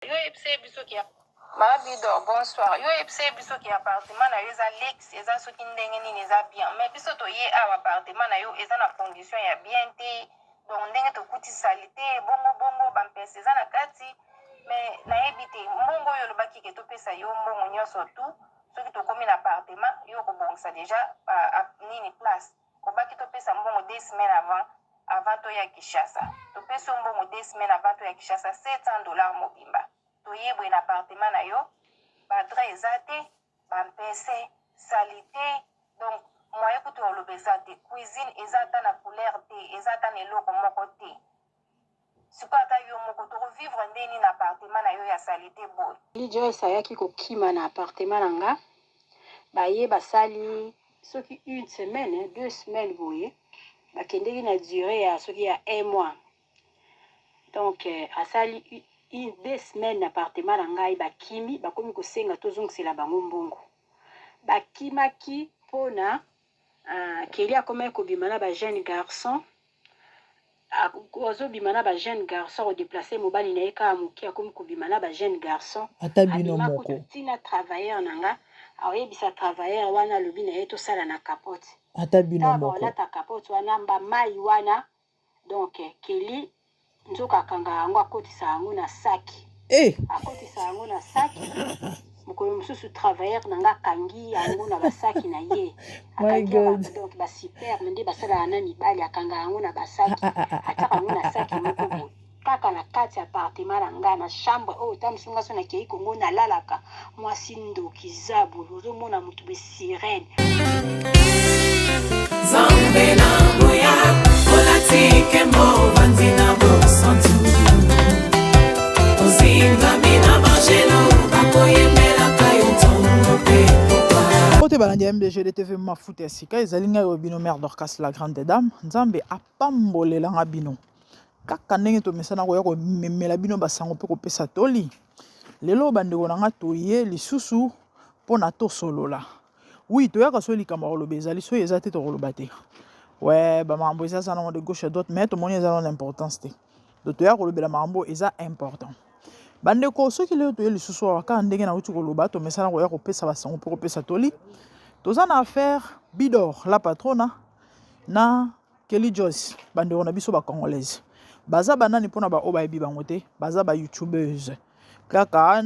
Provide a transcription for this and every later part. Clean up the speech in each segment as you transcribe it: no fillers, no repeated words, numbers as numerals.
Yo yebisa ye biso ke Mama Bidor bonsoir yo yebisa ye biso ke appartement na yo eza luxe eza soki ndenge nini eza bien mais biso toye awa appartement na yo eza na condition ya bien te donc ndenge tokuti salite bongo bongo bampese eza na kati mais nayebi te mbongo oyo olobaki ke topesa yo mbongo nyonso tout soki tokomi na appartement yo okobongisa deja nini place obaki topesa mbongo 2 semaines avant, avant toya Kinshasa. Topesi yo mbongo 2 semaines avant toya Kinshasa, 700 $ mobimba. Toye boye na appartement na yo, badraps eza te, bampese, saleté, donc moyen kutu ya oloba eza te. Cuisine eza ata na couleur te, eza ata na eloko moko te. Sikoyo ata yo moko, tokovivre ndeni na appartement na yo ya saleté boye? Li Joyce ayaki kokima na appartement na nga. Baye basali soki une semaine, 2 semaines boye, bakendeki na durée ya soki ya un mois. Donc asali une 2 semaines na appartement na ngai, bakimi, bakomi kosenga tozongisela bango mbongo. Bakimaki mpona Keli akomaki kobima na bajeune garçon, azobima na bajeune garçon, akodéplacer mobali na ye kaka moke, akomi kobima na bajeune garçon. Ata bino Abima moko. kutu ntina travailleur na nga, aoyebisa travailleur wana, alobi na ye tosala na capote. Ata bino Tala moko. Baolata capote wana, bamai wana. Donc Keli nzoka akanga yango, akotisa yango na saki. Akotisa yango na saki. Mokolo mosusu travailleur na nga akangi yango na basaki na ye. My Akangi God. Donc basperme nde basalaka na mibali, akanga yango na basaki, atiaka yango na saki moko boye kaka na kati ya appartement na ngai, na chambre oyo. Ta mosu nga so nakei Kongo, nalalaka. Mwasi ndoki, zabulu, ozomona motu be sirène. Nzambe na nguya, olati nkembo, ovandi na bosantu, ozingami na bangelo, bakoyembelaka yo ntongo mpe pokwa. Ote balandi ya MDG TV, mafuta ya sika ezali ngai oyo bino, mare Dorcas, la grande dame. Nzambe apambolelanga bino kaka ndenge tomesana koya komemela bino basango mpe kopesa toli. Lelo, bandeko na nga, toye lisusu mpona tosolola. Oui, toyaka so likambo ya koloba ezali, soki eza te, tokoloba te. We bamakambo eza za nango de gauche à droite, mais tomoni eza nano importance te. Donc toya kolobela makambo eza important. Bandeko, soki lelo toye lisusu awa, kaka ndenge nauti koloba, tomesana koya kopesa basango mpe kopesa toli. Toza na affaire Bidor la Patrona na Kelly Joyce. Bandeko na biso bacongolaise baza banani? Mpona baoyo bayebi bango te, baza bayoutubeuse kaka,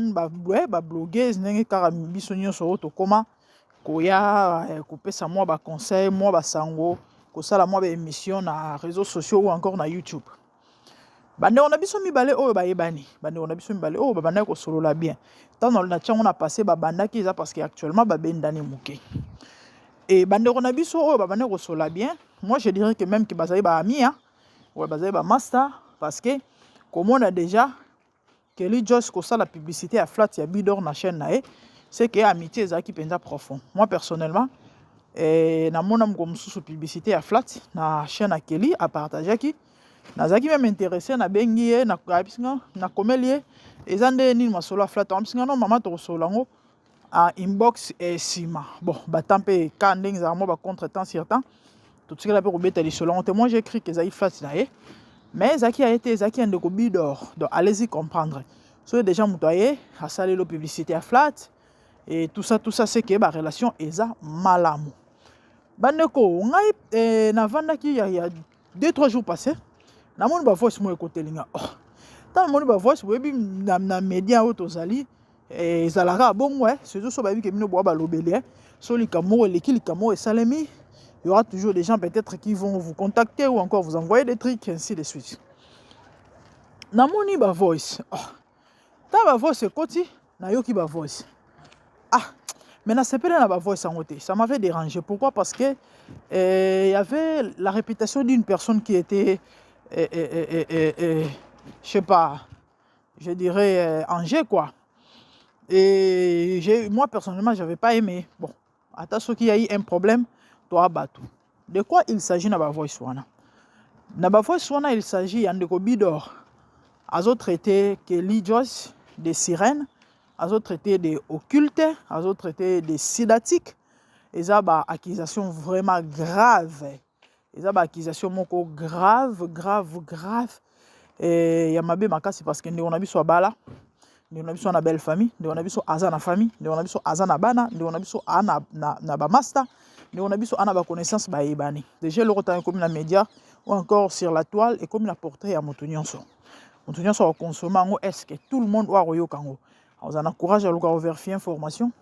bablogueuse, ndenge kaka biso nyonso oyo tokóma koya kopesa mwa baconseil, mwa basango, kosala mwa baémission na réseaux sociaux ou encore na YouTube. Bandeko na biso mibale oyo bayebani, bandeko na biso mibale oyo babandaki kosolola bien. Ntango na tiango na passé babandaki, eza parce que actuellement babendani moke. E bandeko na biso oyo babandaki kosolola bien, moi je dirais que même que bazali baamis, hein? Ouais, bazali bamaster, parce que komona déjà Kelly Joyce kosala publicité ya flat ya Bidor na chaîne na ye, c'est que amitié ezalaki mpenza profond. Moi personnellement, namona moko mosusu publicité ya flat na chaîne ya Kelly apartageaki, nazalaki même intéressé, nabengi ye, nayebisi nga, nakomeli ye: eza nde nini masolo ya flat? Ayebisi nga: non mama, tokosolola yango en inbox nsima. Bon, batan mpe ka ndenge ezalaka mwa bacontre temps sur temps, totikala mpe kobeta lisolo yango te. Moi j'ai cru que ezalaki flat na ye, mais ezalaki ya ye te, ezalaki ya ndeko Bidor. Donc allez-y comprendre, soki déjà moto aye asaleli publicité ya flat et tout ça, tout ça, c'est que barelation eza malamu. Bandeko ngai, navandaki ya 2, 3 jours passé, namoni bavoice moko ekoteli nga. Oh, ntango namoni bavoice, boyebi na média oyo tozali, ezalaka bongo, surtout so bayebi ke bino boya balobeli. So likambo moko eleki, likambo moko esalemi, il y aura toujours des gens peut-être qui vont vous contacter ou encore vous envoyer des trucs, ainsi de suite. Namoni bavoice. Oh, ntango bavoice ekoti, nayoki bavoice, ah, mais nasepeli na bavoice yango te. Ça m'avait dérangé. Pourquoi? Parce que il y avait la réputation d'une personne qui était je sais pas, je dirais en jeu quoi. Et moi personnellement, j'avais pas aimé. Bon, ata soki y a eu un problème, toa bato. De quoi il s'agit na bavoice wana? Na bavoice wana, il s'agit ya ndeko Bidor azotraité Kelly Joyce de sirène, azotraité de occulte, azotraité de sidatique. Eza baaccusation vraiment grave, eza baaccusation moko grave, grave, grave, ya mabe makasi, parce que ndeko na biso abala. Ndeko na biso na belle famille, ndeko na biso aza na famille, ndeko na biso aza na bana, ndeko na biso a na, na, na ba master, ndeko na biso a na ba connaissance bayebani. Déjà eloko ntango ekomi na média ou encore sur la toile, ekomi na portrait ya moto nyonso. Moto nyonso akokonsome yango, est ce que tout le monde oyo akoyoka yango akozala na courage aluka koverifier information?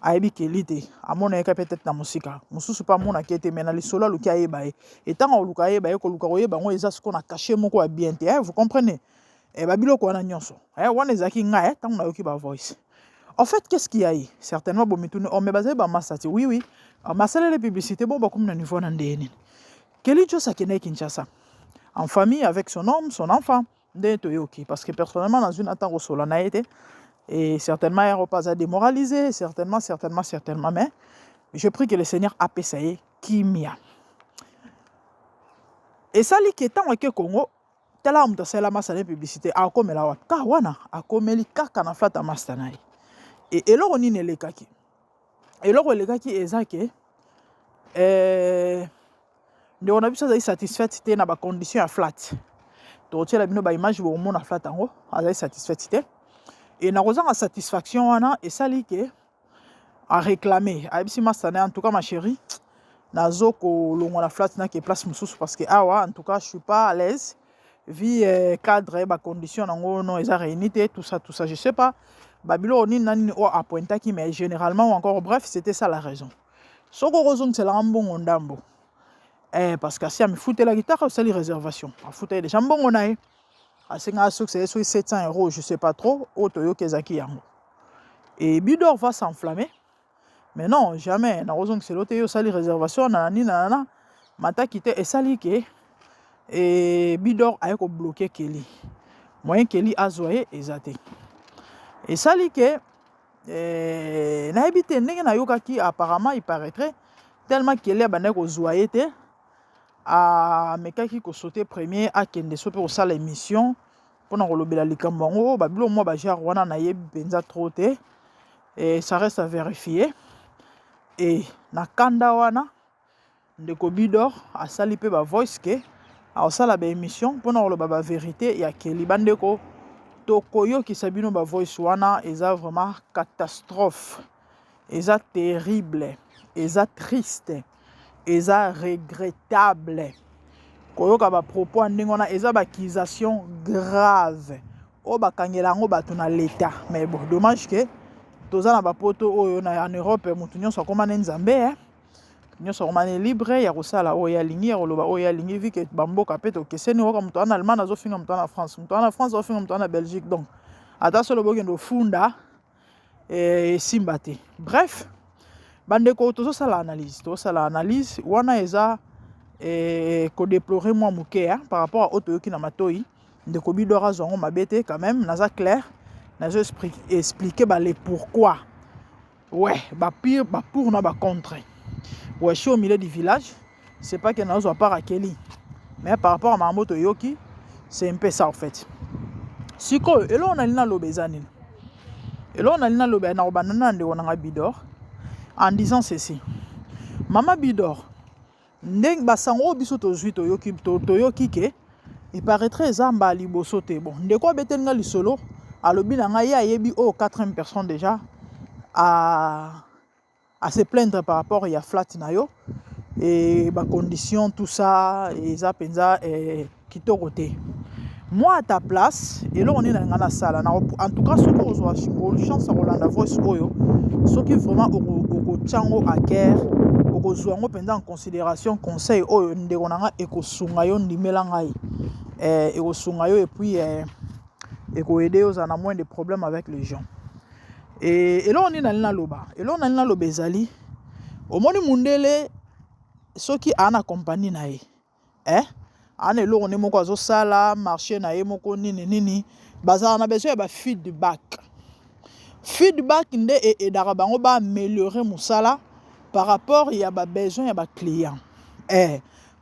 Ayebi Keli te, amona ye ka peut-être na mosika, mosusu mpe amonaki ye te, mais na lisolo aluki ayeba ye. Etango akoluka ayeba ye, koluka koyeba yango eza sikoyo na cachet moko ya bien te, eh, vous comprenez? Eh, babiloko wana nyonso, eh, wana ezalaki ngai, eh, ntango nayoki bavoice. En fait, qu'est-ce qu'il y a eu? Certainement bomituni: oh, mais bazali bamasa te. Oui, masalele publicité. Bon, bakomi na niveau na ndenge nini? Keli Jos akendaki Kinshasa en famille avec son homme, son enfant, nde toyoki, parce que personnellement nazwi na ntango kosola na ye te. Et certainement yango mpe aza démoralisé, certainement, certainement, certainement. Mais je prie que le Seigneur apesa ye kimia. Esali ke ntango ake Congo, tala moto asalela masala ye publicité, akomela wapi? Ka wana akomeli kaka na flat ya master na ye. E eloko nini elekaki? Eloko elekaki eza ke ndeko na biso azali satisfaite te na bacondition ya flat. Tokotiela bino baimage, bokomona flat yango. Azali satisfaite te e na kozanga satisfaction wana esali ke aréclame, ayebisi master na ye: en tout cas, ma chérie, nazo kolongwa na flat, nake place mosusu, parce que awa, en tout cas, je suis pas à l'aise vu cadre, bacondition nango non eza réuni te, tout ça, tout ça. Je sais pas babiloko nini na nini oyo apointaki, mais généralement ou encore bref, c'était ça la raison. Soki okozongiselanga mbongo ndambo, parce que asi amifutelaki taka osali réservation, afutaki déjà mbongo na ye, asengaka soki soki 700 euros, je sais pas trop, oyo toyoki ezalaki yango. Et Bidor va s'enflammer: mais non, jamais nakozongisela te, yo osali réservation na nani na nana mataki te. Esali ke e Bidor aye kobloquer Keli, moyen Keli azwa ye eza te. Esali ke nayebi te ndenge nayokaki, apparemment, il paraîtrait, tellement Keli abandaki kozwa ye te, amekaki kosauter premier, akende so mpe kosala émission mpona kolobela likambo yango. Babiloko mwa bagenre wana nayebi mpenza trop te et ça reste à vérifier. E na kanda wana, ndeko Bidor asali mpe bavoice ke akosala baémission mpona koloba bavérité ya Keli. Bandeko, tokoyokisa bino bavoice wana. Eza vraiment catastrophe, eza terrible, eza triste, eza regrettable koyoka bapropos ya ndenge wana. Eza baaccusation grave oyo bakangela yango bato na leta. Mais bon, dommage ke toza na bapoto oyo na en Europe, motu nyonso akóma ne Nzambe, eh? Nyonso akóma ne libre ya kosala oyo alingi, ya koloba oyo alingi, vu que bamboka mpe tokeseni. Oyoka moto wana Allemagne azofinga moto wana France, moto wana France azofinga moto wana Belgique. Donc ata solo bokende ofunda, esimba te. Bref, bandeko, tozosala analyse, tozosala analyse wana eza kodéplorer mwa moke par rapport a oyo toyoki na matoi. Ndeko Bidor azwa yango mabe te, quand même naza clair, nazo expliquer bale pourquoi, ouais, bapire, bapour na bacontre. Ouais, je suis au milieu du village, c'est pas que nazwa part akeli, mais par rapport à makambo toyoki, c'est un peu ça en fait. Sikoyo eloko nalingi naloba eza nini? Eloko nalingi naloba, na kobanda na ndeko na nga Bidor en disant ceci: mama Bidor, ndenge basango oyo biso tozwi, toyoki, toyoki ke il paraîtrait eza mbala liboso te. Bon, ndeko abeteli nga lisolo, alobi na ngai ye ayebi oyo quatrième personne déjà à se plaindre par rapport ya flat na yo e bacondition, tout ça, eza mpenza kitoko te. Moi, à ta place, eloko nini nalinga nasala? En tout cas, soki ozwa chance ya kolanda voice oyo, soki vraiment okotia yango à cœur, okozwa yango mpenza en considération, conseil oyo, ndeko na nga, ekosunga yo. Ndimela ngai, ekosunga yo et puis ekoaider yo ozala na moins de problème avec les gens. E eloko nini nalingi naloba? Eloko nalingi naloba ezali: omoni mundele, soki aa na kompani na ye, aa na eloko nde moko azosala, marché na ye moko nini nini, bazala na besoin ya bafeedback. Feedback nde eaidaka bango baaméliorer mosala par rapport ya babesoin ya baclient.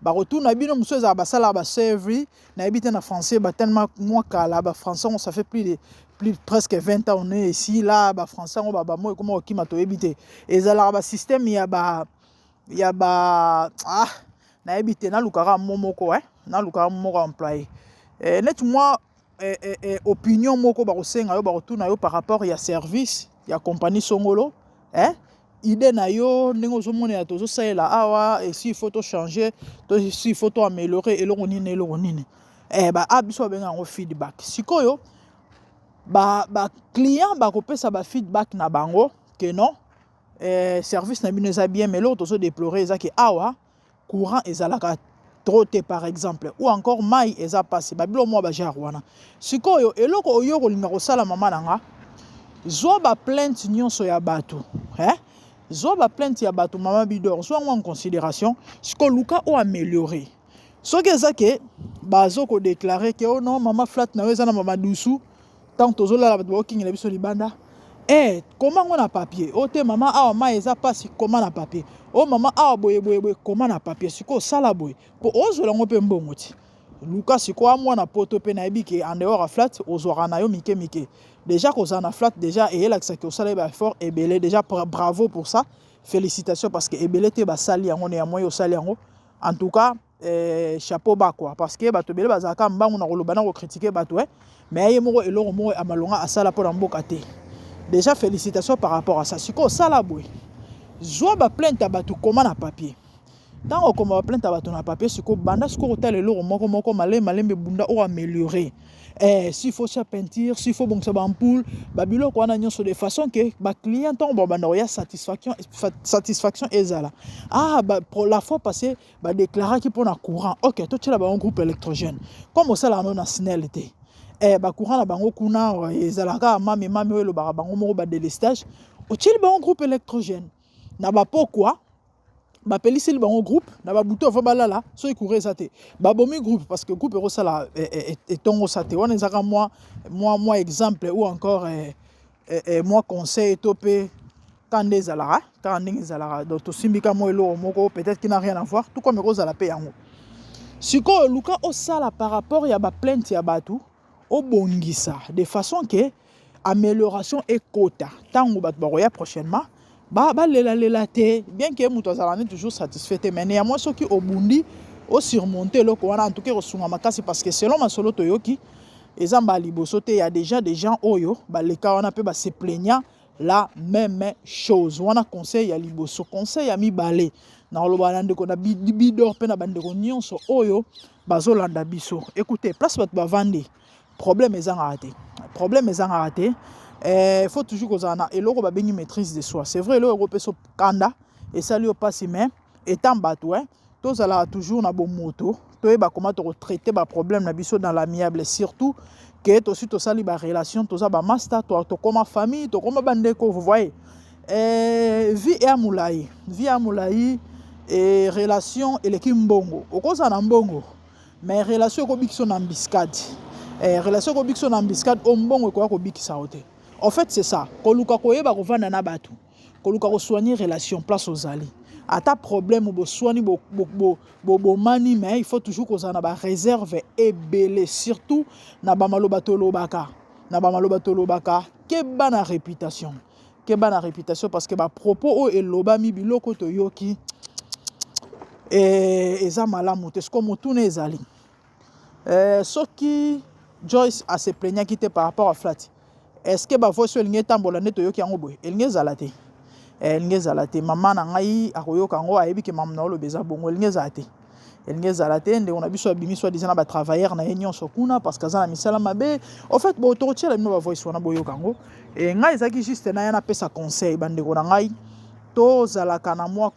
Bakotuna bino mosusu, ezala basalaka basurvey, nayebi te na français, batelema mwa kala bafrançais yango, ça fait plus presque 20 ans on est ici là, bafrançais yango bamo ekoma kokima, toyebi te. Ezalaka basystème ya ba ah, nayebi te, nalukaka mo moko, nalukaka moko employé, neti mwa eh, eh, eh, opinion moko bakosenga yo, bakotuna yo par rapport ya service ya compagnie songolo, eh? Idée na yo ndenge ozomonela tozosalela awa, et s'il faut to changer to s'il faut to améliorer eloko nini, eloko nini, eh, ba a biso babenga yango feedback. Sikoyo ba ba client bakopesa ba feedback na bango que non, eh, service na bino eza bien, mais eloko tozodéplorer eza ke awa courant ezalaka trop te, par exemple, ou encore mai eza pasi, babilo mwa bagenre wana. Sikoyo eloko oyo kolinga kosala, mama na nga, zwa baplainte nyonso ya bato, eh? Zwa baplainte ya bato, mama Bidor, zwa yango en considération. Sikoyo luka o améliorer. Soki eza ke bazo kodéclarer ke oh non, mama, flat na yo eza na mamadusu, ntango tozolala bato bakokingela biso libanda, eh, koma yango na papier. O te, mama, awa mai eza pasi, koma na papier. O mama, awa boye boye boye, koma na papier. Sikoyo osala boye mpo ozwela yango mpe mbongo ti luka. Sikoyo amwana poto mpe nayebi ke en dehors ya flat ozwaka na yo mike mike. Déjà kozala na flat déjà eyelakisaki osala ye baeffort ebele. Déjà bravo pour ça, félicitations, parce que ebele te basali yango. Na ya moi osali yango, en tout cas, chapeau bas quoi, parce que bato ebele bazalaka mbangu na koloba na kocritiquer bato, mais ye moko eloko moko ya malonga asala mpo na mboka te. Déjà félicitations par rapport à ça. Sikoyo osala boye: zwa baplainte ya bato, koma na papier. Ntango okoma baplainte ya bato na papier, sikoyo banda sikoyo kotala eloko moko moko, malembe malembe, bunda oyo améliorer, s'il faut tia peinture, s'il faut bongisa baampoule, babiloko wana nyonso, de façon ke baclient ntango babanda koya, satisfaction ezala. Ah ba, la fois passée badéclaraki mpona courant, ok, totiela bango groupe électrogène. Comme osalaka no na SNEL te, bacourant na bango kuna ezalaka mame mame oyo elobaka bango moko badélestage, otieli bango groupe électrogène na bapokwa, bapeliseli bango groupe na babutu avant balala. Soki courant eza te, babomi groupe, parce que groupe ekosala etongosa te. Wana ezaka mwa exemple ou encore mwa conseil to mpe ka nde ezalaka kaka ndenge ezalaka. Donc tosimbi ka mwa eloko moko peut-être qui n'a rien à voir, tout comme ekozala mpe yango. Sikoyo luka osala par rapport ya baplainte ya bato, obongisa de façon ke amélioration ekota. Ntango bato bakoya prochainement, balelalela te. Bien ke moto azala ne toujours satisfait te, mais néanmoins soki obundi osurmonte eloko wana, en tout cas ekosunga makasi, parce que selon masolo toyoki, eza mbala liboso te. Ya déjà des gens oyo baleka wana mpe base plaignant la même chose wana. Conseil ya liboso. Conseil ya mibale, na koloba na ndeko na Bidor mpe na bandeko nyonso oyo bazolanda biso: écoutez, place bato bavandi, problème ezangaka te, problème ezangaka te. Faut toujours kozala na eloko babengi maîtrise de soi. C'est vrai, eloko ekopesa kanda, esali yo mpasi, mais étant bato, tozalaka toujours na bomoto, toyeba koma tokotraite baproblème na biso dans l'amiable, surtout ke tosi tosali barelation, toza bamaster, tokóma famille, tokóma bandeko, vous voyez. Vie eya molai, vie ya molai, e relation eleki mbongo. Okozala na mbongo, mais relation ekobikisa na embuscade, relation ekobikisa na embuscade o mbongo ekoya kobikisa yo te. En fait, c'est ça: koluka koyeba kovanda na bato, koluka kosoigner relation place ozali. Ata problème boswani, bobomani, mais il faut toujours kozala na baréserve ebele, surtout na bamaloba tolobaka, na bamaloba tolobaka. Keba na réputation, keba na réputation, parce que bapropos oyo elobami, biloko toyoki, eza malamu te. Siko motuna ezali, soki Joyce ase plaignaki te par rapport à flat, est ce que bavoice oyo elingi etambola nde toyoki yango boye? Elingi ezala te, elingi ezala te. Mama na ngai akoyoka yango, ayebi ke mama na oloba eza bongo. Elingi ezala te, elingi ezala te. Ndeko na biso abimi soi-disant na batravailleur na ye nyonso kuna, parce que aza na misala mabe. Au fait, bo tokotiela bino bavoice wana, boyoka yango. E ngai ezalaki juste na ye napesa conseil. Bandeko na ngai, tozalaka na mwa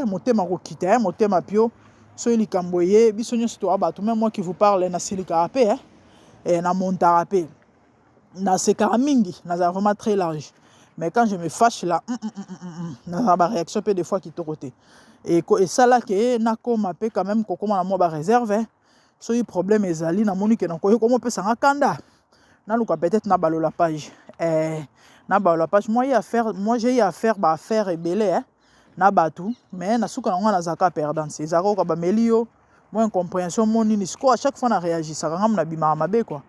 motema kokita, motema pio. Soki likambo eye, biso nyonso toya bato. Même moi qui vous parle, nasilikaka mpe, namontaka mpe, nasekaka mingi, nazala vraiment très large, mais quand je me fâche là, nazala baréaction mpe des fois kitoko te. Esalaki nakóma mpe quand même kokóma na mwa baréserve. Soki problème ezali, namoni ke nakoki komopesanga kanda, naluka peut-être nabalola page, nabalola page. Moi ye affaire, moi j'ai eu affaire baaffaire ebele, na bato, mais na suka nango nazalaka perdante. Ezalaka koka bameli yo mwa incompréhension mo nini. Sikoyo à chaque fois na réagisaka, ngambo nabimaka mabe quoi,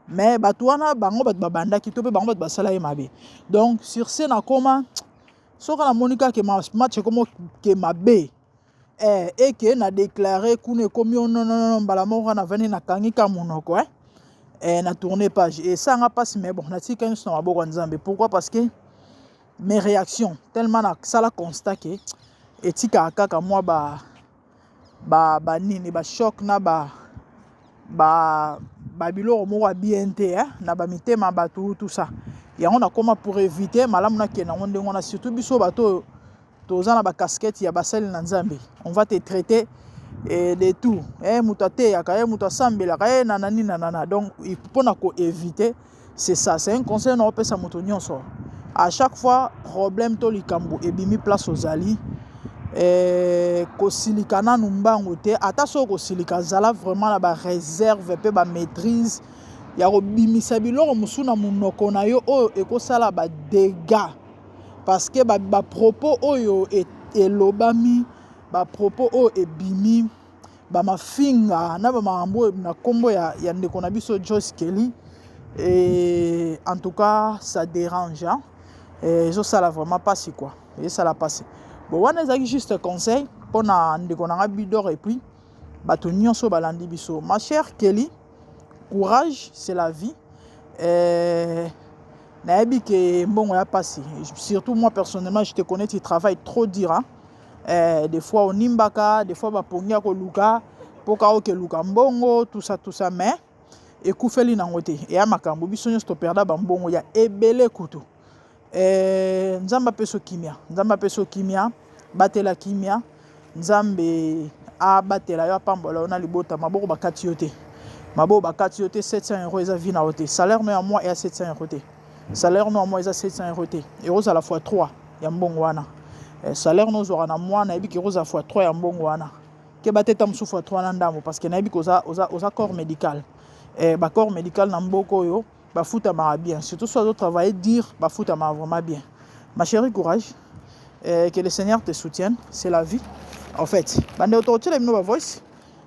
mais bato wana, bango bato babandaki to mpe bango bato basala ye mabe. Donc sur ce, nakoma soki namoni kaka match ekomi ke mabe, eke na déclare kuna ekomi o nonono, mbala moko navandi, nakangi ka monoko. Eh, na tourner page esala nga mpasi, mais bon, natika nyonso na maboko ya Nzambe. Pourquoi? Parce que mes réactions, tellement nasala constat ke etikaka kaka mwa ba ba banini, bachoc na ba ba babiloko moko ya bien te, eh, na bamitema bato, tout ça. Yango nakóma pour éviter, malamu nakende yango ndenge wana. Surtout biso bato oyo toza na bacasquette ya basali na Nzambe, on va te traiter de tout, moto ateyaka ye, moto asambelaka ye, nanani nanana. Donc mpona koéviter, c'est ça, c'est un conseil na opesa moto nyonso. À chaque fois problème to likambo ebimi place ozali, kosilika nanu mbangu te. Ata soki kosilika, zala vraiment na baréserve mpe bamaîtrise ya kobimisa biloko mosusu na monoko na yo oyo ekosala badégâts, parce que bapropos ba oyo elobami, bapropos oyo ebimi, bamafinga na bamakambo oyo na nkombo ya ndeko na biso Joyce Kelly, et en tout cas ça dérange, hein? Ezosala vraiment mpasi quoi, ezosala mpasi. Bon, wana ezalaki juste conseil mpona ndeko na nga Bidor et puis bato nyonso balandi biso. Ma chère Kelly, courage, c'est la vie. Nayebi ke mbongo ya mpasi. Surtout moi personnellement, je te connais, tu travailles trop dur, hein? Des fois onimbaka, des fois bapongi ya koluka mpoka okeluka mbongo, tout ça, tout ça, mais ekufeli nango te. Eya makambo biso nyonso toperda bambongo ya ebele kutu. Nzambe apesa kimia, Nzambe apesa kimia, batela kimia, Nzambe abatela yo, apambola yo na libota. Maboko bakati yo te, maboko bakati yo te. 700 € eza vie na yo te. Salaire no ya mois eya 700 € te. Salaire no ya mois eza 700 € te, ekozala fois 3 ya mbongo wana. Salaire no ozwaka na mois, nayebi ke ekozala fois 3 ya mbongo wana. Keba te, ta mosusu fois 3 na ndambo, parce que nayebi ke oza corps médical. Bacorps médical na mboka oyo bafutamaka bien, surtout so azotravailler dur, bafutamaka vraiment bien. Ma chérie, courage, que le Seigneur te soutienne. C'est la vie en fait. Bandeko, tokotiela bino bavoice,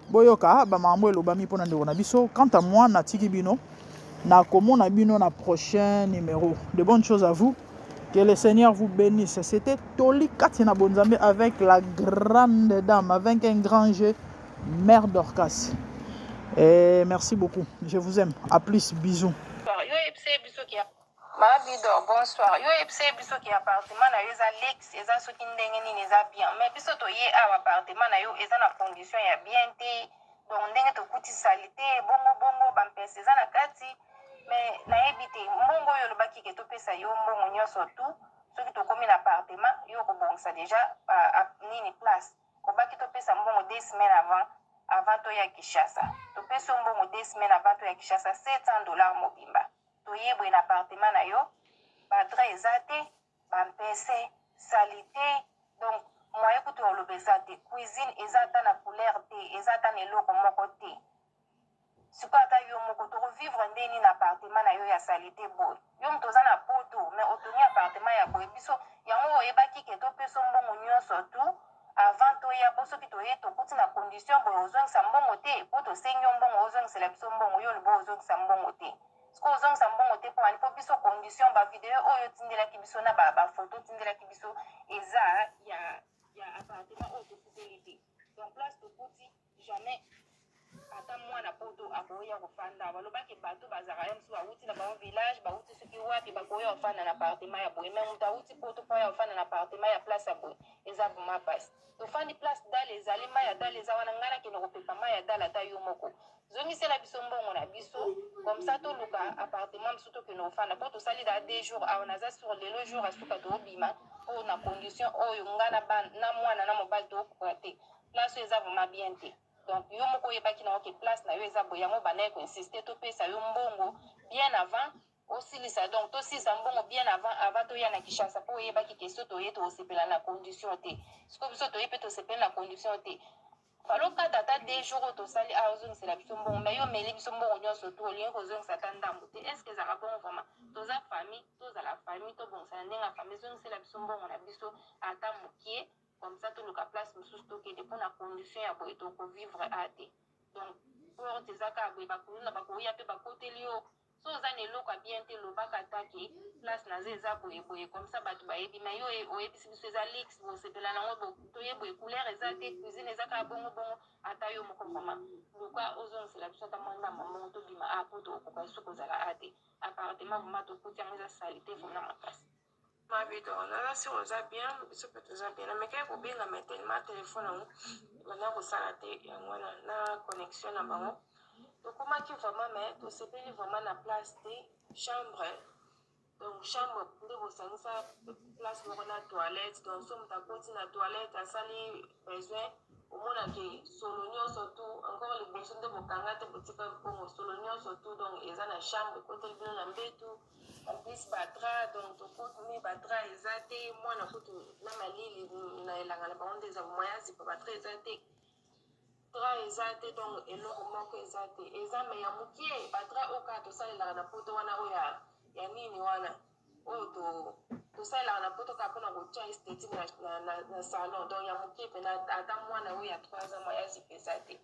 boyoka bamakambo elobami mpona ndeko na biso. Quant à moi, natiki bino, nakomona bino na prochain numéro. De bonnes choses à vous, que le Seigneur vous bénisse. C'était Toli Kati na Bonzambe avec la grande dame avec un grand G, mère Dorcas. Et merci beaucoup, je vous aime, à plus, bisous. Yo yebisa ye biso ke Mabidor, bonsoir. Yo yebisa ye biso ke appartement na yo eza luxe, eza soki ndenge nini, eza bien, mais biso toye awa, appartement na yo eza na condition ya bien te. Donc ndenge tokuti saleté, bongo bongo, bampese eza na kati. Mais nayebi te, mbongo oyo olobaki ke topesa yo mbongo nyonso tu soki tokomi na appartement, yo kobongisa déjà nini place. Obaki topesa mbongo 2 semaines avant toya Kinshasa. Topesi yo mbongo 2 semaines avant toya Kinshasa, 700 $ mobimba. Toye boye na appartement na yo, badraps eza te, bampese, saleté. Donc moyen kutu ya oloba eza te. Cuisine eza ata na couleur te, eza ata na eloko moko te. Sikoyo ata yo moko, tokovivre ndeni na appartement na yo ya saleté boye? Yo moto oza na poto, mais otongi appartement ya boye. Biso yango oyebaki ke topesa mbongo nyonso tu avant toya, mpo soki toye tokuti na condition boye, ozongisa mbongo te. Mpo tosengi yo mbongo, ozongisela biso mbongo, yo oloba ozongisa mbongo te. Sikoyo ozongisa mbongo te mpo wani? Mpo biso condition, bavideo oyo otindelaki biso na bafoto otindelaki biso eza ya appartement oyo tofuteli te. Donc place tokuti, jamais ata mwana poto akoya kofanda. Balobaki bato bazalaka ye mosusu bawuti na bango village, bawuti soki wapi, bakoya kofanda na appartement ya boye. Mais moto awuti poto mpo aya kofanda na appartement ya place ya boye, eza vraiment pasi. Tofandi place dalle ezali, mai ya dalle eza wana, ngai nakende kopepa mai ya dalle. Ata yo moko, zongisela biso mbongo na biso, comme ça toluka appartement mosusu tokende kofanda, mpo tosali da 2 jours awa. Naza sur lelo jour asuka toobima, mpo na condition oyo ngai na mwana na mobali tookoka te. Place oyo eza vraiment bien te. Donc yo moko oyebaki nango ke place na yo eza boye. Yango bandaki koinsiste topesa yo mbongo bien avant osilisa. Donc tosilisa mbongo bien avant toya na Kinshasa, mpo oyebaki ke so toye tokosepela na condition te. Sikoyo biso toye mpe tosepeli na condition te. Falokata ata 2 jours oyo tosali awa, ozongisela biso mbongo. Mais yo omeli biso mbongo nyonso tu, olingi kozongisa ata ndambo te. Est ce que ezalaka bongo vraiment? Toza famille, tozala famille, tobongisa na ndenge ya famille. Ezongisela biso mbongo na biso ata mokie, comme ça toluka place mosusu tokende, mpo na condition ya boye tokovivre a te. Donc porte eza kaka boye, bakuluna bakoya mpe bakoteli yo. So oza na eloko ya bien te, lobaka ata ke place naza eza boye boye, comme ça bato bayebi. Mais yo oyebisi biso eza luxe, bosepela nango, toye boye, couleur eza te, cuisine eza kaka bongo bongo. Ata yo moko vraiment luka ozongisela biso ata mwa ndambo ya mbongo, tobima a po tokokoka lisusu kozala a te. Appartement vraiment tokuti yango eza salite vraiment makasi. Mabido, naza sur oza bien, biso pe toza bien. Namekaki kobenga mais tellement telefone yango ebanda kosala te, yango wana na connexion na bango. Tokomaki vraiment mais tosepeli vraiment na place te, chambre donc chambre nde bosangisa place moko na toilette, donc so moto akoti na toilette asali besoin, omona ke solo nyonso tout encore liboso nde bokanga te, botika bongo solo nyonso tout, donc eza na chambre ekoteli bino na mbetu. En plus ba drap, donc tokotumi ba drap eza te, mwana kutu na malili na elanga na bango nde eza moyen azipa ba drap eza te, drap eza te, donc eloko moko eza te, eza me ya mokie ba drap oyo kaka tosalelaka na poto wana, oyo ya, ya nini wana oyo to tosalelaka na poto kaka mpona kotia esthétique na, na, na, na salon, donc ya mokie mpena ata mwana oyo ya 3 ans moyen azipa eza te.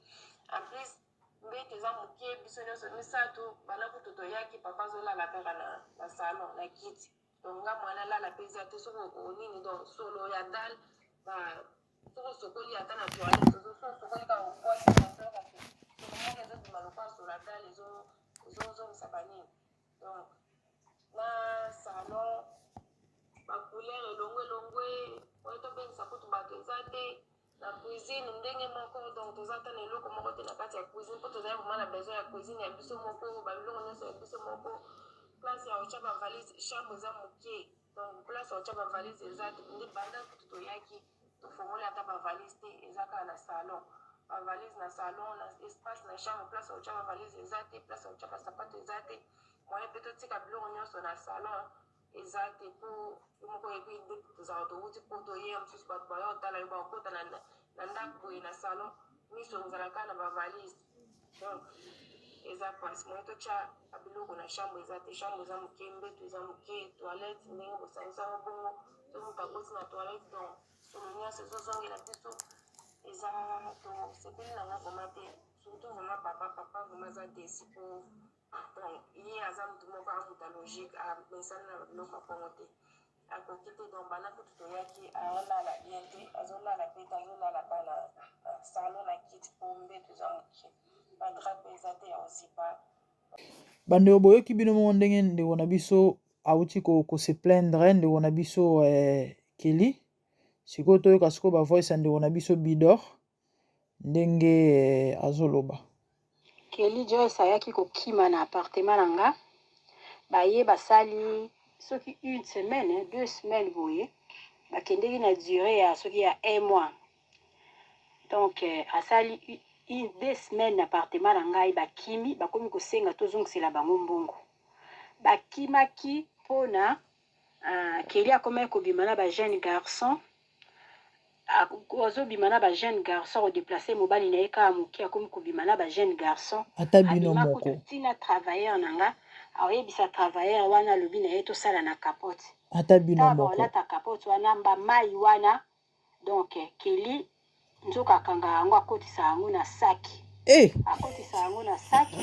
En plus mbeto eza mokie, biso nyonso misato banda kutu toyaki, papa azolala kaka na, na salon na kiti, donc nga mwana alala mpe eza te soki onini, donc solo ya dal ba soki osokoli ata na toilette, soki osokoli kaka obwaki na solo, kasi solo moko ezobima lokola solo ya dal ezozongisa banini, donc na salon ba couleur elongwe elongwe oyo tobengisa kutu bato eza te. Na cuisine ndenge moko, donc toza ata na eloko moko te na kati ya cuisine, mpo tozali vraiment na besoin ya cuisine ya biso moko, babiloko nyonso ya biso moko, place ya kotya bavalise, chambre eza moke, donc place ya kotya bavalise eza te. Nde banda kutu toyaki tofongoli ata bavalise te, eza kaka na salon, bavalise na salon, na espace na chambre, place ya kotya bavalise eza te, place ya kotya basapato eza te, moyen mpe totika biloko nyonso na salon eza te, po yo moko oyebi nde tozalaka towuti poto, ye mosusu bato baya otala yo, bakota na, na ndako boye na salon, miso ekozala kaka na bavalise, donc eza mpasi. Moye totya biloko na chambre eza te, chambre eza moke, mbeto eza moke, toilette ndenge bosangisa yango bongo, soki moto akoti na toilette, donc solo nyonso ezozongela biso. Eza tosepeli nango vraiment te, surtout vraiment papa, papa vraiment aza desi, po Donc ye aza mutu moko aza mutu ya logique, amesani na biloko ya bongo te, akoki te. Donc banda kutu toyaki aolala bien te, azolala pe te, azolala pa na salon na kiti po mbeto eza mokie, ba drap pe eza te ya kozipa. Bandeko, boyoki bino moko ndenge ndeko na biso awuti ko, ko se plaindre, ndeko na biso eh, Kelly. Sikoyo toyoka sikoyo ba voice ya ndeko na biso Bidor ndenge eh, azoloba. Kelly Joyce ayaki kokima na appartement na nga, baye basali soki une semaine, 2 semaines boye, bakendeki na durée ya soki ya un mois, donc asali une 2 semaines na appartement na ngai, bakimi, bakomi kosenga tozongisela bango mbongo. Bakimaki mpona Kelly akomaki kobima na ba jeune garçon, azobima na ba jeune garçon, akodeplace mobali na ye kaka moke, akomi kobima na ba jeune garçon. Ata bino abima moko. Kutu ntina travailleur na nga akoyebisa travailleur wana, alobi na ye tosala na capote. Ata bino ntango moko. Bakolata capote wana, bamai wana, donc Kelly nzoka akanga yango, akotisa yango na saki. Akotisa yango na saki.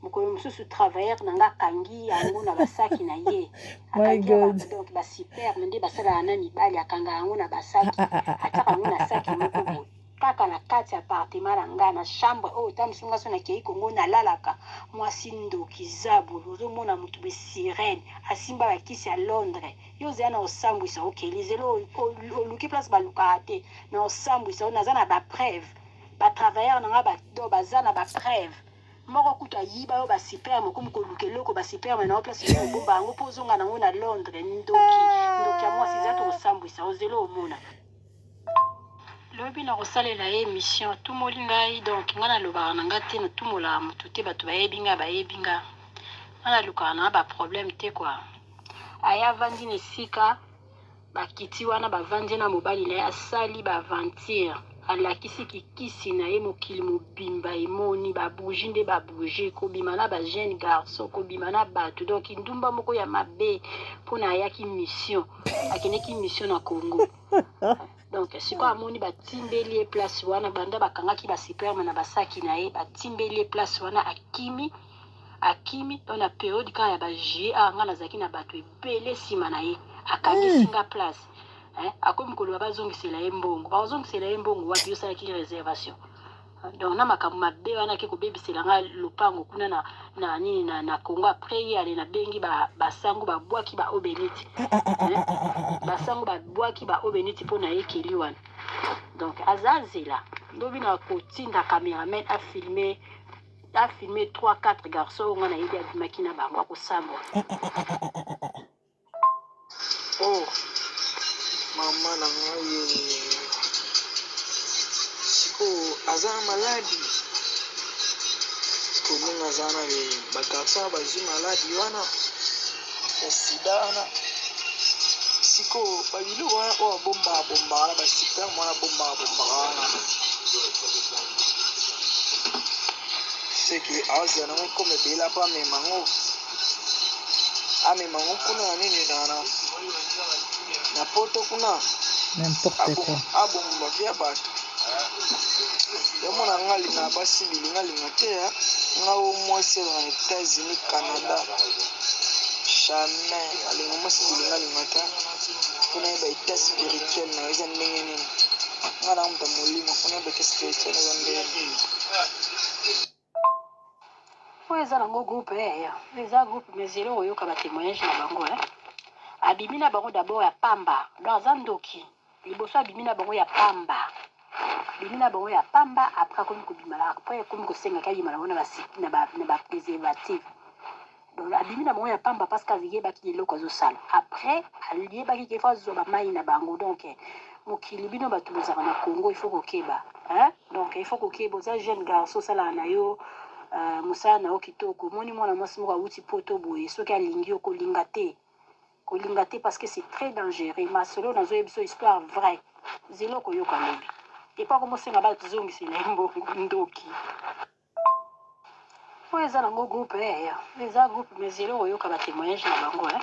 Mokolo mosusu travailleur na nga akangi yango na basaki na ye. My akangi God. Donc basperme nde basalaka na mibali, akanga yango na basaki, atiaka yango na saki moko boye kaka na kati ya appartement na nga, na chambre oyo ta mosu nga so nakei Kongo nalalaka. Mwasi ndoki, zabulu, ozomona motu boye sirene asimba bakisi ya Londres. Yo ozala na osambwisa, okeli zelo, oluki place balukaka te na osambwisa oyo. Naza na bapreuve, batravailleur na nga do baza na bapreuve. Moko kutu ayiba yo basperme, okomi koluka eloko basperme na yo, place yo obomba yango mpo ozonga nango na Londres. Ndoki, ndoki ya mwasi, eza tokosambwisa ozelo omona. Lobi na kosalela ye émission, atumoli ngai. Donc ngai nalobaka na ngai te, natumolaka motu te, bato bayebi ngai, bayebi nga, ngai nalukaka na nga baproblème te kua. Aya avandi na esika bakiti wana, bavandi na mobali na ye, asali baaventure, alakisi kikisi na ye, mokili mobimba emoni babougie nde babougie, kobima na bajeune garçon, kobima na bato, donc ndumba moko ya mabe. Mpona ayaki mission, akendeki mission na Congo. Donc sikoyo amoni batimbeli ye place wana, banda bakangaki basperme na basaki na ye, batimbeli ye place wana, akimi. Akimi donc na periode kaka ya ba juillet awa nga nazalaki na bato ebele nsima na ye akangisi nga place eh, akomi koloba bazongisela ye mbongo. Bazongisela ye mbongo wapi? Yo osalaki réservation. Donc na makambo mabe wana ake kobebisela nga lopango kuna na, na nini na, na Congo. Après ye ale nabengi basango ba babwaki ba obeniti eh, basango babwaki ba obeniti mpo na ye keli wana. Donc aza zela lobi na kotinda cameraman afilme afilme 3 4 garçon oyo nga nayebi abimaki na bango akosambwa. Oh mama na ngai ye sikoyo aza na maladi sikoyo ndenge aza wana bagarçon bazwi maladi wana ya sida wana sikoyo babiloko wana oyo abombaka bombaka na basperme wana abombaka bombaka wana seke azala nango ekoma ebele apo amema yango amema yango kuna na nini na na na poto kuna. N'importe quoi. Aboma vie ya bato. Yamona nga alinga basi bilinga linga te nga o mwasi na États-Unis, Canada, jamais alinga mwasi bilinga linga te mpona yeba état spirituel na yo eza ndenge nini. Nga na moto ya molimo mpona yeba état spirituel eza ndenge nini. Oyo eza nango groupe eh, ya eza groupe mais zelo oyoka ba témoignage na bango eh. Abimi na bango d'abord ya pamba donc aza ndoki liboso abimi na bango ya pamba abimi na bango ya pamba après akomi kobima après akomi kosenga abima na bango na ba na ba na ba préservatif. Donc abimi na bango ya pamba parce que ayebaki eloko azosala. Après ayebaki ke faut azwa ba mai na bango. Donc mokili bino bato bozalaka na Congo il faut kokeba hein? Donc il faut kokeba. Oza jeune garçon osalaka na yo mosala na yo kitoko, omoni mwana mwasi moko awuti poto boye, soki alingi yo kolinga te, kolinga te parce que c'est très dangereux. Masolo nazoyebi biso histoire vraie, zela okoyoka lobi epa komosenga bazongisela ye mbongo ndoki. Oyo eza nango groupe eh, ya eza groupe mais zela okoyoka ba témoignage na bango eh.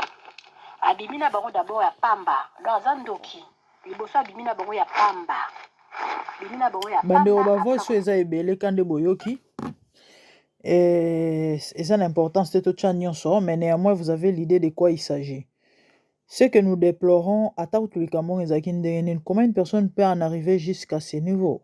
Abimi na bango d'abord ya pamba donc aza ndoki liboso abimi na bango ya pamba abimi na bango ya Bandeko, pamba bavoice oyo eza ebele ka nde boyoki eza na importance te totya nyonso, mais néanmoins vous avez l'idée de quoi il s'agit. Ce que nous déplorons, ata kutu likambo oyo ezalaki ndenge nini, comment une personne peut en arriver jusqu'à ce niveau?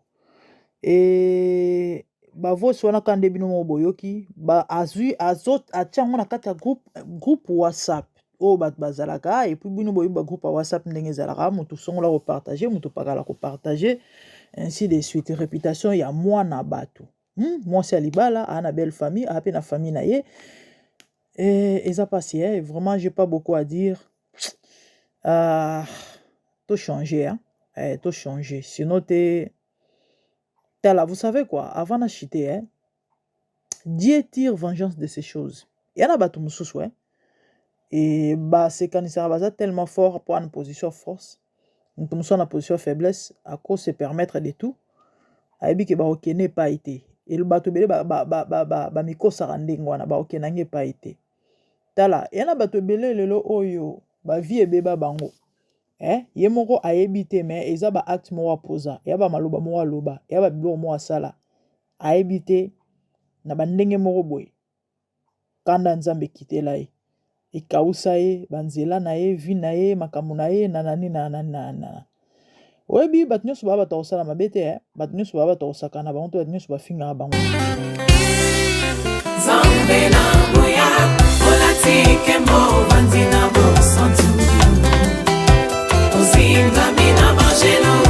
Et bavoice wana kaka nde bino moko boyoki ba azwi azo atia yango na kati ya groupe WhatsApp oyo bato bazalaka. Et puis bino boyebi ba groupe ya WhatsApp ndenge ezalaka, moto songola kopartage, moto pakala kopartage, ainsi de suite. Réputation ya mwana bato, Mwasi ya libala aa na belle famille, aa pe na famille na ye. Eza pasi eh? Vraiment j'ai pas beaucoup à dire. To changer hein? To changer sinon te tala, vous savez quoi, avant na chiter eh? Dieu tire vengeance de ces choses. Ya na bato mosusu eh? Et basekanisaka baza tellement fort po na position force, moto mosusu na position faiblesse ako se permettre de tout, ayebi ke bakokende epai te. Bato ebele bamikosaka ndenge wana, bakokende yango epai te. Tala, ya na bato ebele lelo oyo bavie ebeba bango eh? Ye moko ayebi te, mais eza ba acte moko apoza, ya ba maloba moko aloba, ya ba biloko moko asala, ayebi te na bandenge moko boye kanda Nzambe ekitela ye, ekausa ye banzela na ye, vie na ye, makambo na ye na nani na nani na nani. Oyebi bato nyonso baa bato kosala mabe te eh? Bato nyonso baa bato kosakana na bango te, bato nyonso bafingaka bango. Nzambe na nguya olati nkembo ovandi na bosantu ozingami na bangelu.